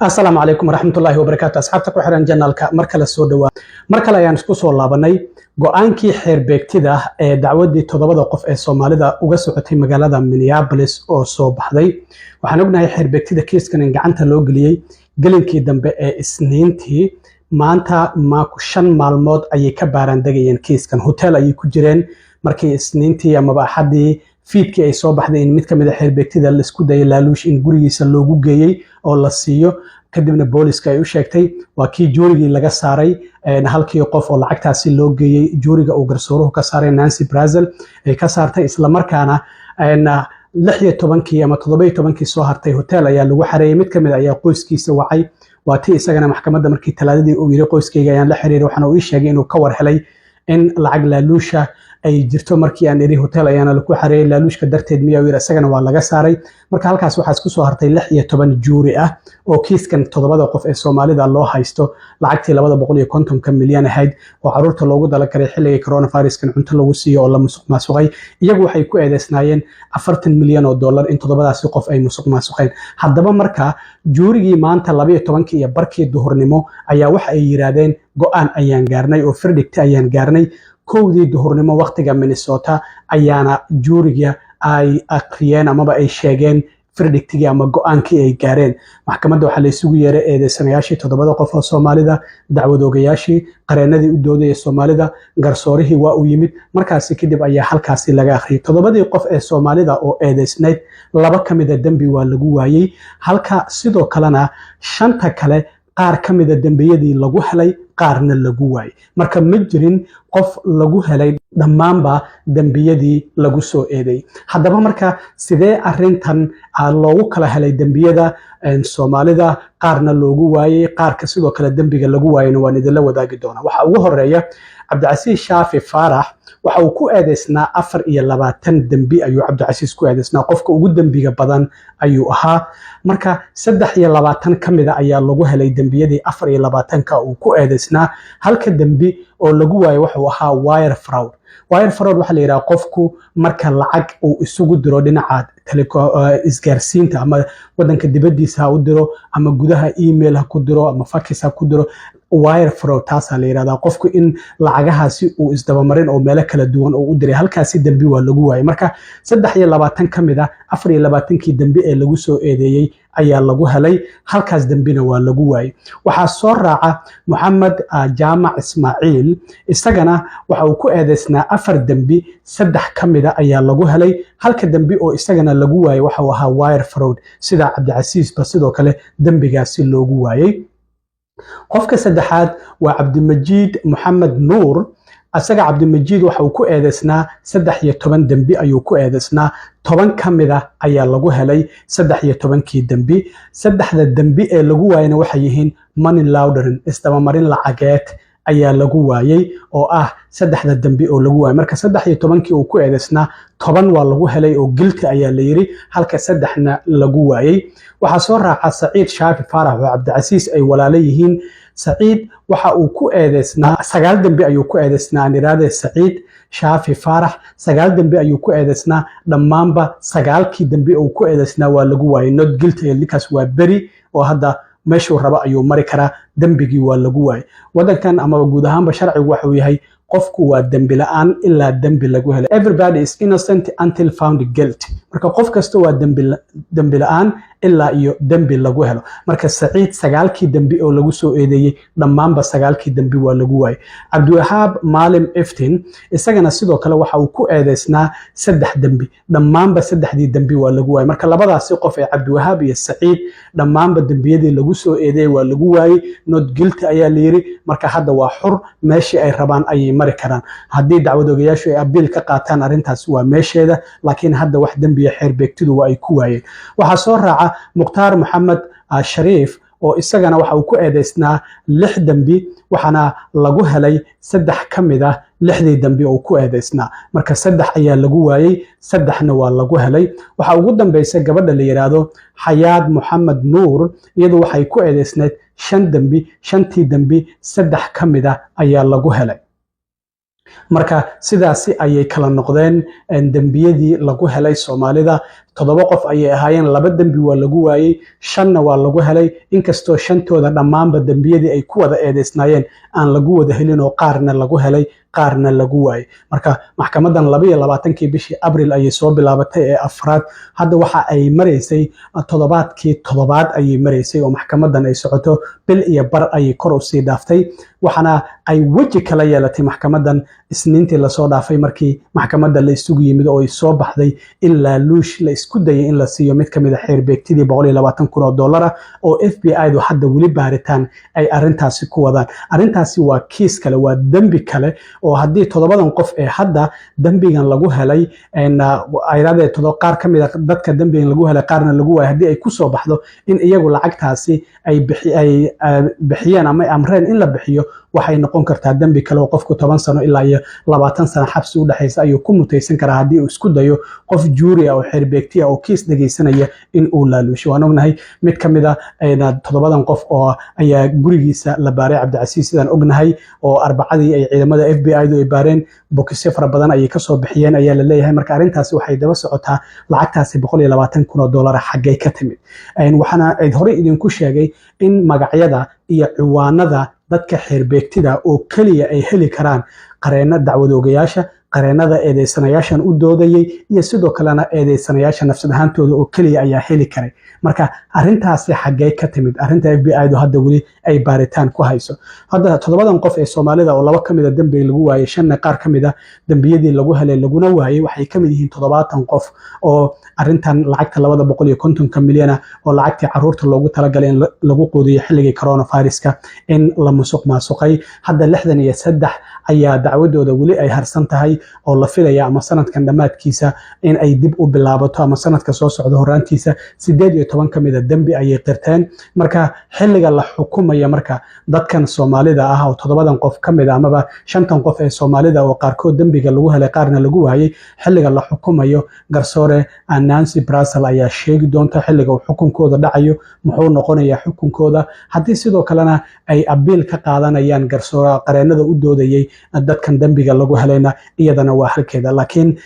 Asalaamu calaykum waraxmatullaahi wabarakaatu. Asxaabta ku xiran channelka, mar kale soo dhawaa. Mar kale ayaan isku soo laabanay. Go-aankii xeerbeegtida ee dacwadii toddobada qof ee Soomaalida uga socotay magaalada Minneapolis oo soo baxday. Waxaan ognahay xeerbeegtida kiiskan in gacanta loo geliyey gelinkii dambe ee Isniintii. Maanta maaku 5 maalmood ayay ka baaraandegayeen kiiskan. Hotel ayay ku jireen markii Isniintii amaba Axaddii fiidkii ay soo baxday in mid ka mid a xeerbeegtida laisku dayay laaluush in gurigiisa loogu geeyey oo la siiyo, kadibna booliska ay u sheegtay. Waa kii jurygii laga saaray halkii qof oo lacagtaasi loo geeyey, juryga uu garsooruhu ka saaray, Nancy Brasel ay ka saartay. Islamarkaana 16-kii ama 17-kii soo hartay hotel ayaa lagu xareeyey. Mid kamid ayaa qoyskiisa wacay. Waa tii isagana maxkamadda markii Talaadadii uu yiri, "Qoyskayga ayaan la xiriiray, waxaana uu ii sheegay inuu ka war helay in lacag laaluusha ay jirto. Markii aan iri hotel ayaana lagu xareeyay, laaluushka darteed miyaa?" yiri. Isagana waa laga saaray. Marka halkaas waxaa isku soo hartay 16 jury ah oo kiiskan toddobada qof ee Soomaalida loo haysto, lacagtii 250-ka milyan ahayd oo caruurta loogu dalagalay xilligii coronaviruskan cunto lagu siiyo oo la musuq maasuqay. Iyagu waxay ku eedeysnaayeen $40 milyan in toddobadaasi qof ay musuq maasuqeen. Haddaba marka jurygii maanta 12-kii iyo barkii duhurnimo ayaa waxa ay yiraahdeen, "Go-aan ayaan gaarnay oo verdict ayaan gaarnay." 1-dii duhurnimo waqtiga Minnesota ayaana juryga ay akhriyeen amaba ay sheegeen verdictigii ama go-aankii ay gaareen. Maxkamadda waxaa la isugu yeeray eedeysanayaashii toddobada qof oo Soomaalida, dacwadoogayaashii, qareenadii u doodaya Soomaalida. Garsoorihii waa uu yimid. Markaasi kadib ayaa halkaasi laga akhriyay. Toddobadii qof ee Soomaalida oo eedeysnayd, laba ka mida dembi waa lagu waayey, halka sidoo kalena shanta kale qaar ka mida dembiyadii lagu helay, qaarna lagu waayey. Marka ma jirin qof lagu helay dhammaanba dembiyadii lagu soo eedeeyey. Haddaba marka sidee arintan loogu kala helay dembiyada Soomaalida, qaarna loogu waayey, qaarka sidoo kale dembiga lagu waayeyna, waan idinla wadaagi doonaa. Waxa ugu horeeya Cabdicasiis Shaafi Faarax. Waxa uu ku eedeysnaa 24 dembi ayuu Cabdicasiis ku eedeysnaa. Qofka ugu dembiga badan ayuu ahaa. Marka 23 ka mida ayaa lagu helay dembiyadii 24-ka uu ku eedeysnaa. Halka dembi oo lagu waayey wuxuu ahaa wire fraud. Wire fraud waxaa la yidhaha qofku marka lacag uu isugu diro dhinaca isgaarsiinta, ama wadanka dibadiisa ha u diro ama gudaha email ha ku diro ama fax ha ku diro, wire fraud taasaa la yidhahdaa. Qofku in lacagahaasi uu isdabamarin oo meelo kala duwan oo u diray, halkaasi dembi waa lagu waayey. Marka 23 ka mid ah 24-kii dembi ee lagu soo eedeeyey ayaa lagu helay, halkaas dembina waa lagu waayey. Waxaa soo raaca Moxamed Jaamac Ismaaciil. Isagana waxa uu ku eedeysnaa afar dembi. Saddex ka mida ayaa lagu helay. Halka dembi oo isagana lagu waayey waxa uu ahaa wire fraud, sida Cabdicasiisba sidoo kale dembigaasi loogu waayey. Qofka saddexaad waa Cabdimajiid Moxamed Nuur. Asaga Cabdimajiid waxa uu ku eedeysnaa 13 dembi ayuu ku eedeysnaa. 10 ka mid ah ayaa lagu helay 13-kii dembi. Saddexda dembi ee lagu waayena waxay yihiin money laundering, isdabamarin lacageed ayaa lagu waayey, oo ah saddexda dembi oo lagu waayey. Marka 13-kii uu ku eedeysnaa, 10 waa lagu helay oo guilty ayaa la yiri, halka saddexna lagu waayey. Waxaa soo raaca Saciid Shaafi Faarax oo Cabdicasiis ay walaalo yihiin. Saciid waxa uu ku eedeysnaa sagaal dembi ayuu ku eedeysnaa. Aan iraade, Saciid Shaafi Faarax sagaal dembi ayuu ku eedeysnaa. Dhammaanba sagaalkii dembi uu ku eedeysnaa waa lagu waayey, not guilty. Ninkaas waa beri oo hadda meeshuu rabo ayuu mari karaa. Dembigii waa lagu waayey. Wadankan amaba guud ahaanba sharcigu waxuu yahay qofku waa dembi la-aan ilaa dembi lagu helay. Everybody is innocent until found guilty. Marka qof kasta waa dembi la-aan ilaa iyo dembi lagu helo. Marka Saciid sagaalkii dembi oo lagu soo eedeeyey, dhammaanba sagaalkii dembi waa lagu waayey. Cabdiwahaab Maalim Iftin isagana sidoo kale waxa uu ku eedeysnaa saddex dembi. Dhammaanba saddexdii dembi waa lagu waayey. Marka labadaasi qof ee Cabdiwahaab iyo Saciid, dhammaanba dembiyadii lagu soo eedeeyey waa lagu waayey, not guilty ayaa la yiri. Marka hadda waa xur, meeshii ay rabaan ayay mari karaan. Haddii dacwadoogayaashu ay appeal ka qaataan, arrintaas waa meesheeda, laakiin hadda wax dembiya xeer beegtidu waa ay ku waayeen. Waxaa soo raaca Mukhtaar Maxamed Shariif oo isagana waxa uu ku eedeysnaa lix dembi, waxaana lagu helay saddex ka mid ah lixdii dembi oo ku eedeysnaa. Marka saddex ayaa lagu waayey, saddexna waa lagu helay. Waxaa ugu dambeysa gabadha la yidhaahdo Xayaad Moxamed Nuur. Iyadu waxay ku eedeysneyd shan dembi. Shantii dembi saddex ka mid ah ayaa lagu helay. Marka sidaasi ayay kala noqdeen dembiyadii lagu helay Soomaalida. Toddoba qof ayay ahaayeen. Laba dembi waa lagu waayey, shanna waa lagu helay, inkastoo shantooda dhammaanba dembiyadii ay ku wada eedeysnaayeen aan lagu wada helin oo qaarna lagu helay, qaarna lagu waayey. Marka maxkamadan 22-kii bishii Abril ayay soo bilaabatay ee afraad. Hadda waxa ay maraysay toddobaadkii toddobaad ayay maraysay oo maxkamadan ay socoto. Bil iyo bar ayay kor usii dhaaftay, waxaana ay weji kala yeelatay maxkamadan Isniintii lasoo dhaafay, markii maxkamadda la isugu yimid oo ay soo baxday in laaluush la isku dayay in la siiyo mid kamid a xeerbeegtidii, 120,000 oo dollar ah, oo FBI du hadda weli baaritaan ay arrintaasi ku wadaan. Arrintaasi waa kiis kale, waa dembi kale, oo haddii toddobadan qof ee hadda dembigan lagu helay, ayradee qaar ka mid a dadka dembigan lagu helay, qaarna lagu waayay, haddii ay kusoo baxdo in iyagu lacagtaasi ay bixiyeen ama ay amreen in la bixiyo, waxay noqon kartaa dembi kale oo qofku 10 sano ilaa iyo 20 sano xabsi u dhexaysa ayuu ku mutaysan karaa, haddii uu isku dayo qof jury ah oo xeerbeegti ah oo kiis dhegaysanaya in uu laaluusho. Waan ognahay, mid ka mid a toddobadan qof oo ayaa gurigiisa la baaray, Cabdicasiis, sidaan ognahay, oo Arbacadii ay ciidamada FBI du ay baareen. Bokisyo fara badan ayay kasoo bixiyeen ayaa la leeyahay. Marka arrintaasi waxay daba socotaa lacagtaasi 120,000 oo dollar xaggay ka timid. Waxaana horey idinku sheegay in magacyada iyo ciwaanada dadka xeerbeegtida oo keliya ay heli karaan qareenno dacwadoogayaasha, qareennada eedeysanayaashan u doodayey, iyo sidoo kalena eedeysanayaasha nafsad ahaantooda oo keliya ayaa heli karay. Marka arrintaasi xaggee ka timid? Arrinta FBI du hadda weli ay baaritaan ku hayso. Hadda toddobadan qof ee Soomaalida, oo laba ka mid a dembiga lagu waayey, shanna qaar ka mid a dembiyadii lagu helay laguna waayey, waxay ka mid yihiin 70 qof oo arrintan lacagta 250-ka milyana, oo lacagtii caruurta loogu talagalay in lagu quudiyo xilligii coronaviruska, in la musuq maasuqay. Hadda 63 ayaa dacwadooda weli ay harsan tahay, oo la filaya ama sanadkan dhammaadkiisa in ay dib u bilaabato ama sanadka soo socda horaantiisa. 18 ka mid a dembi ayay qirteen. Marka xilliga la xukumaya marka dadkan Soomaalida ah oo toddobadan qof ka mid a, amaba shantan qof ee Soomaalida oo qaarkood dembiga lagu helay, qaarna lagu waayey, xilliga la xukumayo garsoore Nancy Brasel ayaa sheegi doonta xilliga uu xukunkooda dhacayo, muxuu noqonayaa xukunkooda, haddii sidoo kalena ay appeal ka qaadanayaan garsoore qareenada u doodayay dadkan dembiga lagu helayna, iyadana waa halkeeda. Laakiin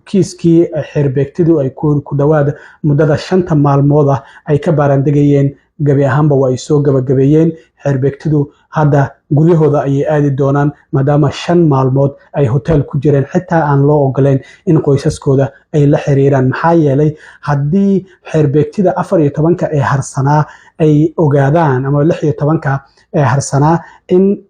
kiiskii xeerbeegtidu ay ku dhowaad muddada 5-ta maalmood ah ay ka baaraandegayeen, gebi ahaanba waa ay soo gabagabeeyeen xeerbeegtidu. Hadda guryahooda ayay aadi doonaan, maadaama 5 maalmood ay hotel ku jireen, xitaa aan loo ogoleyn in qoysaskooda ay la xiriiraan, maxaa yeelay haddii xeerbeegtida 14-ka ee harsanaa ay ogaadaan, ama 16-ka ee harsanaa, in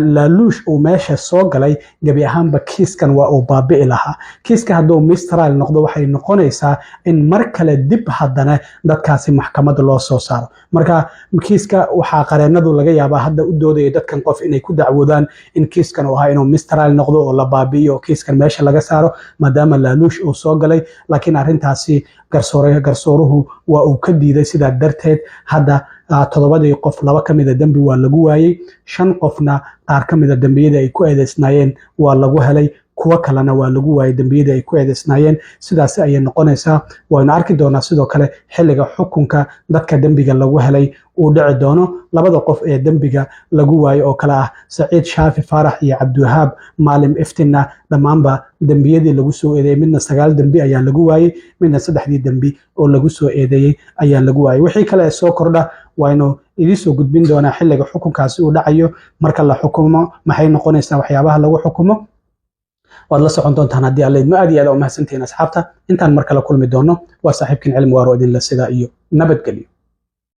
laaluush uu meesha soo galay, gebi ahaanba kiiskan waa uu baabi'i lahaa. Kiiska hadduu mistrial noqdo, waxay noqonaysaa in mar kale dib haddana dadkaasi maxkamad loo soo saaro. Marka kiiska waxaa qareenadu laga yaabaa hadda u doodaya dadkan qof inay ku dacwoodaan in kiiskan uu ahaa inuu mistrial noqdo oo la baabi'iyo oo kiiskan meesha laga saaro, maadaama laaluush uu soo galay. Laakiin arrintaasi garsooruhu waa uu ka diiday. Sidaa darteed hadda toddobadii qof laba ka mida dembi waa lagu waayey, shan qofna qaar ka mida dembiyadii ay ku eedeysnaayeen waa lagu helay, kuwo kalena waa lagu waayay dembiyadii ay ku eedeysnaayeen. Sidaasi ayay noqonaysaa. Waynu arki doonaa sidoo kale xilliga xukunka dadka dembiga lagu helay uu dhici doono. Labada qof ee dembiga lagu waayay oo kale ah Saciid Shaafi Faarax iyo Cabdiwahaab Maalim Iftinna, dhammaanba dembiyadii lagu soo eedeeyey, midna sagaal dembi ayaa lagu waayey, midna saddexdii dembi oo lagu soo eedeeyey ayaa lagu waayay. Wixii kale ee soo kordha waynu idiin soo gudbin doonaa xilliga xukunkaasi uu dhacayo. Marka la xukumo, maxay noqonaysaa waxyaabaha lagu xukumo? Waad la socon doontaan haddii Alla idmo. Aad iyo aad u mahadsantihiin, asxaabta. Intaan mar kale kulmi doono, waa saaxiibkin Cilmi Waaro idinle sidaa iyo nabadgelyo.